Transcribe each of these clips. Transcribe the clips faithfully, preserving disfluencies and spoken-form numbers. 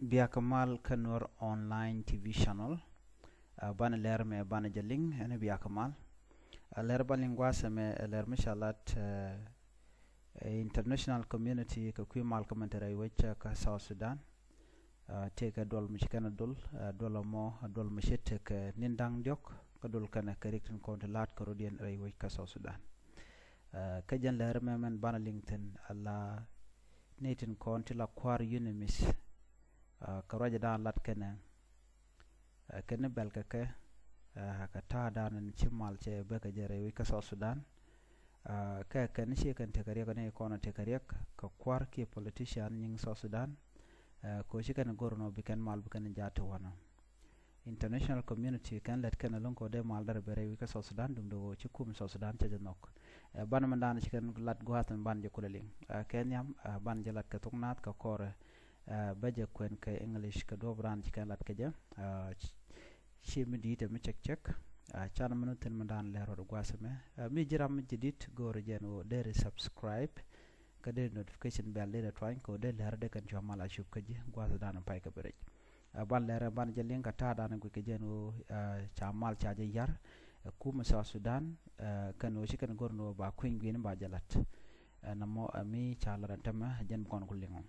Biakä mal kä Nuer Online T V channel. Banɛ lɛr mɛ banɛ jɛ liŋ ɛn biakä mal. Lɛr ba liŋ gua̱a̱th ɛmɛ lɛr mi ca lat international community kɛ kui̱ mal kä mɛn te rɛy wec kä South Sudan. Tëëkɛ duɔl mi ci kɛn a dul duɔl ɛmɔ duɔl mi ci tekɛ ni̱n da̱ŋ diɔ̱k kä dul kɛnɛ kɛ rik tin kɔn ti la̱t kä rɔ̱diɛn rɛy wec kä South Sudan. Kä jɛn lɛr mɛ mɛn banɛ liŋ thi̱n ala ni tin kɔn ti la kua̱r UNMISS. Kä ruacɛ da̱a̱n lat kɛnɛ kɛn ni bɛl kɛ kɛ kɛ ta̱a̱ da̱a̱n ni ci mal cɛ bä kɛ jɛ rɛy wec kä South Sudan. Kɛ kɛn ni ci kɛn tekɛ riɛk ni kɔn tekɛ riɛk kɛ kua̱r kiɛ politician nyiŋ South Sudan. Kɛ ci kɛn go̱r nɔ bi kɛn mal bi kɛn ja̱ ti wanɔ. International community kɛn lɛt kɛn lo̱ŋ kɛ wä dee mal dɛr bɛ rɛy wec kä South Sudan duŋdɛ wä ci kum South Sudan cɛ jɛ nhɔk. Banɛ mɛn da̱a̱n ci kɛn lat gua̱a̱th mɛn banɛ jɛ kulɛ liŋ. Kɛ nhiam banɛ jɛ lat kɛ thok naath kɛ kɔrɛ. Bä jɛ kuɛn kɛ English kɛ duɔ̱p raan ci kɛn lat kɛ jɛ. Ci mi di̱i̱t mi cɛk cɛk. Canɛ mɛn wä thi̱n mɛn da̱a̱n lɛr rɔɔd gua̱a̱th mɛ mi ji̱ ram mi ji̱ di̱t go̱o̱rɛ jɛn wä deri subscribe. Kä deri notification bell deri tuany kɛ wä deri lɛr dee kɛn cua mal a cup kä ji̱ gua̱a̱th da̱a̱n pay kɛ bi rɛc. Ban lɛr ban jɛ liŋ kɛ ta̱a̱ da̱a̱n guic kɛ jɛn wä ca mal ca jɛ yar. Kumɛ South Sudan kɛn wä ci kɛn go̱r ni wä ba kui̱ny gui̱ni ba jɛ lat. Nɔmɔ mi ca lat ɛn tämɛ jɛn bi kɔn ku liŋɔ.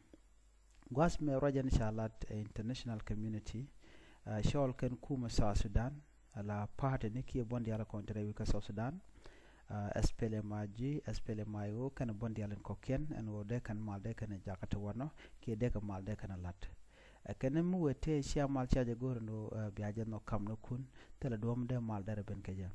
Gua̱a̱th mɛ ruacɛ ni ca lat international community. Cɔɔl kɛn kumɛ South Sudan ala party ni kiɛ buɔ̱n diaal kɔn te rɛy wec kä South Sudan. SPLM-IG, SPLM-IO kɛn buɔ̱n diaal in kɔ̱kiɛn ɛn ɣöö dee kɛn mal dee kɛn jakä ti wanɔ kiɛ dee kɛ mal dee kɛn lat. Kɛn mi wee tëë cia mal cia jɛ go̱o̱r ɛn ɣöö bia jɛ nhɔk kam ni kun thilɛ duɔ̱m dee mal dee rɛ ben kɛ jɛ.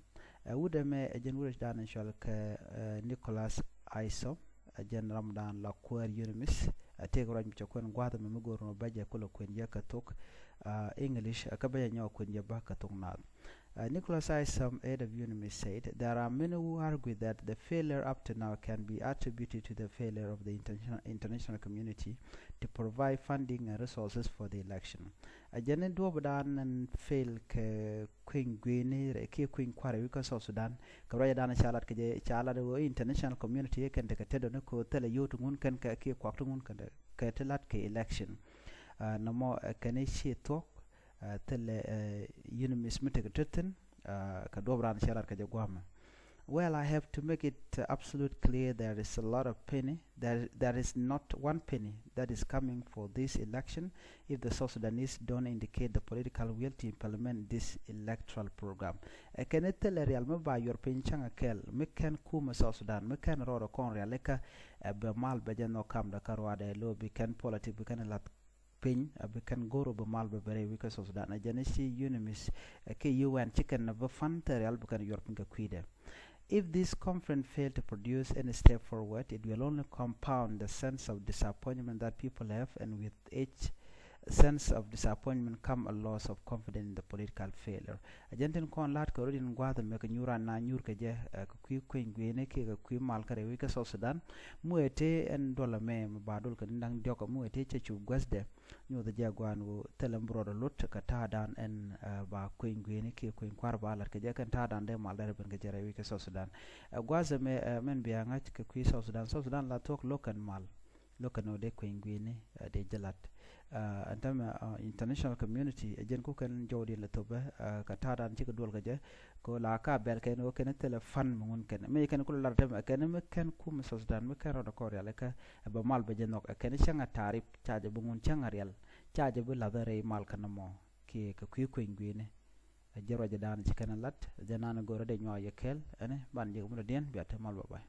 Wut ɛmɛ ɛ jɛn wut ɛ ci da̱a̱n in cual kɛ Nicholas Haysom. Ɛ jɛn ram da̱a̱n la kuäär UNMISS. Ɛ tëëk ruac mi cɛ kuɛn gua̱a̱th ɛmɛ mi go̱o̱r ɛn ɣöö bä jɛ kulɛ kuɛn jɛ kɛ thok English kä bä jɛ nyɔk kuɛn jɛ bä kɛ thok naath. Nicholas Haysom, head of UNMISS, said there are many who argue that the failure up to now can be attributed to the failure of the international, international community to provide funding and resources for the election. Ɛ jɛn ni duɔ̱ɔ̱p da̱a̱n ɛn fail kɛ kui̱ny gui̱ni rɛ kiɛ kui̱ny kua̱r rɛ wec kä South Sudan. Kɛ ruacɛ da̱a̱n ca lat kɛ jɛ ca lat wä international community kɛn tekɛ tetdɔ ni ko̱ thilɛ yio̱w ti ŋun kɛn kɛ kiɛ kuak ti ŋun kɛn kɛ ti lat kɛ election. Nɔmɔ kɛn i̱ ci thuɔ̱k thilɛ UNMISS mi tekɛ tet thi̱n. Kɛ duɔ̱ɔ̱p raan cɛ lat kɛ jɛ gua̱a̱mɛ. Well, I have to make it absolute clear there is a lot of penny, there, there is not one penny that is coming for this election if the South Sudanese don't indicate the political will to implement this electoral program. Ɛ kɛn i̱ thilɛ rial mi ba yuɔr piny cäŋ a kɛl mi kɛn kumɛ South Sudan mi kɛn rɔɔdɛ kɔn rial ikä. Ɛ bɛ mal bɛ jɛ nhɔk kamdɛ kä ruaadɛ lo̱ bi kɛn politik bi kɛn lath piny a bi kɛn go̱r ɔ bi mal bɛ bɛ rɛy wec kä South Sudan. A jɛn i̱ ci UNMISS ɛ kiɛ UN ci kɛn a bi fan thil rial bi kɛn yuɔr piny kɛ kui̱dɛ. If this conference fail to produce any step forward, it will only compound the sense of disappointment that people have, and with each sense of disappointment come a loss of confidence in the political failure. A jɛn tin kɔn la̱t kɛ rot in gua̱a̱th ɛmɛ kɛ nyuur an na nyuur kɛ jɛ kɛ kui̱ kueny gui̱ni kiɛ kɛ kui̱ mal kä rɛy wec kä South Sudan. Muɛ tëë ɛn duɔl ɛmɛ mi ba dol kɛ ni da̱ŋ diɔk muɛ tëë cɛ cup guäthdɛ. Nyuɔth jɛ gua̱a̱n wu thilɛ mi bi rɔɔdɛ lot kɛ ta̱a̱dan ɛn ba kueny gui̱ni kiɛ kueny kua̱r ba lat kɛ jɛ kɛn ta̱a̱dan dee mal dee rɛ ben kɛ jɛ rɛy wec kä South Sudan. Ɛ gua̱a̱th ɛmɛ mɛn bia ŋa̱c kɛ kui̱ South Sudan, South Sudan la thuɔ̱k lo̱k kɛn mal. Lo̱k kɛn ɔ dee kueny gui̱ni dee jɛ lat. Ɛn tämɛ international community ɛ jɛn ku kɛn jɔwdiɛn lɛ thopɛ kɛ ta̱a̱dan cikɛ duɔl kɛ jɛ. Kɛ ɣöö la ka bɛl kɛn ɣöö kɛn thilɛ fan mi ŋun kɛn mi kɛn kulɛ lar tɛmɛ kɛn mi kɛn kum South Sudan mi kɛn rɔɔdɛ kɔn rial ikä. Ɛ bɛ mal bɛ jɛ nhɔk ɛ kɛn cäŋ a ta̱a̱rip ca jɛ bi ŋun cäŋ a rial ca jɛ bi lath rɛy mal kɛn mɔ. Kiɛ kɛ kui̱ kueny gui̱ni. Ɛ jɛ ruacɛ da̱a̱n ci kɛn lat ɛ jɛ naan go̱rɛ dee nyuak yɛ kɛɛl ɛn ban jɛ kɛ mudɛ diɛn bia te mal bɛ bay.